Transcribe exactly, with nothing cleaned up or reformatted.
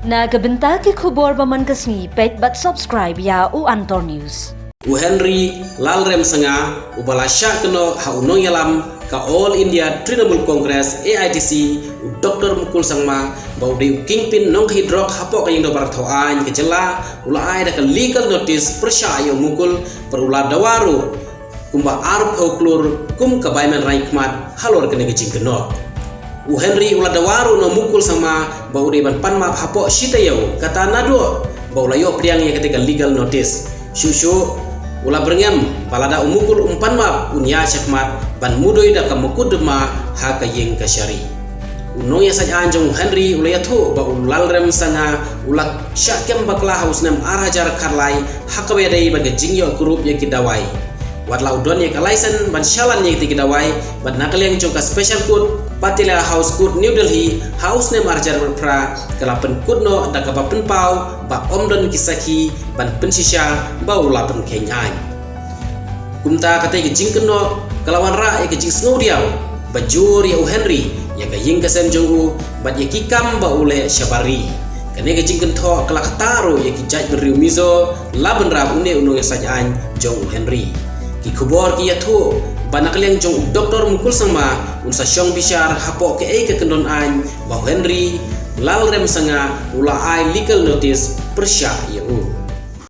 Na ka bynta ki khubor ba man ka sngi, peit bad subscribe ïa u Antor News. U Henry Lalrem Sanga, uba la shah kynnoh ha u nongïalam ka All India Trinamool Congress, A I T C, u Doctor Mukul Sangma, ba u dei u kingpin nongkhaïi drok hapoh ka ïing dorbar thaw aiñ ka jylla, u la ai da ka legal notice pyrshah ïa u Mukul, bad u la dawa ruh kumba arphew klur kum ka bai man rain khmat halor kane ka jingkynnoh. U Henry u la dawa ruh na u Mukul Sangma ba u dei ban pan map hapoh shi taïew, kata naduh ba u la ïoh pdiang ïa kata ka legal notice. Shuh shuh u la byrngem ba lada u Mukul um pan map, un ïaid shakhmat ban mudui da ka mukotduma ha ka ïing kashari. U nongïasaid aiñ jong u Henry u la ïathuh ba u Lalrem Sanga u la shah kem bakla ha u snem ar hajar khatlai ha kaba ïadei bad ka jingïoh kurup ïa ki dawai. Wat la u don ïa ka license ban shalan ïa kita ki dawai, bad na ka liang jong ka Special Court, Patila House Court, New Delhi, ha u snem ar hajar phra, ka la pynkut noh da kaba pynpaw ba ym don ki sakhi ban pynshisha ba u la pynkheiñ aiñ. Kumta katei ka jingkynnoh ka la wanrah ïa ka jingsngewdiaw ba jur ïa u Henry, ïa ka ïing ka sem jong u, bad ïa ki kam ba u leh shabar ri. Kane ka jingkynthoh ka la ktah ruh ïa ki jait bynriew Mizo, la bynrap une u nongïasaid aiñ jong u Henry. Ki khubor ki ïathuh ba na ka liang jong u Doctor Mukul Sangma, un sa shong bishar hapoh kaei ka kyndon aiñ ba u Henry Lalrem Sanga u la ai legal notice pyrshah ïa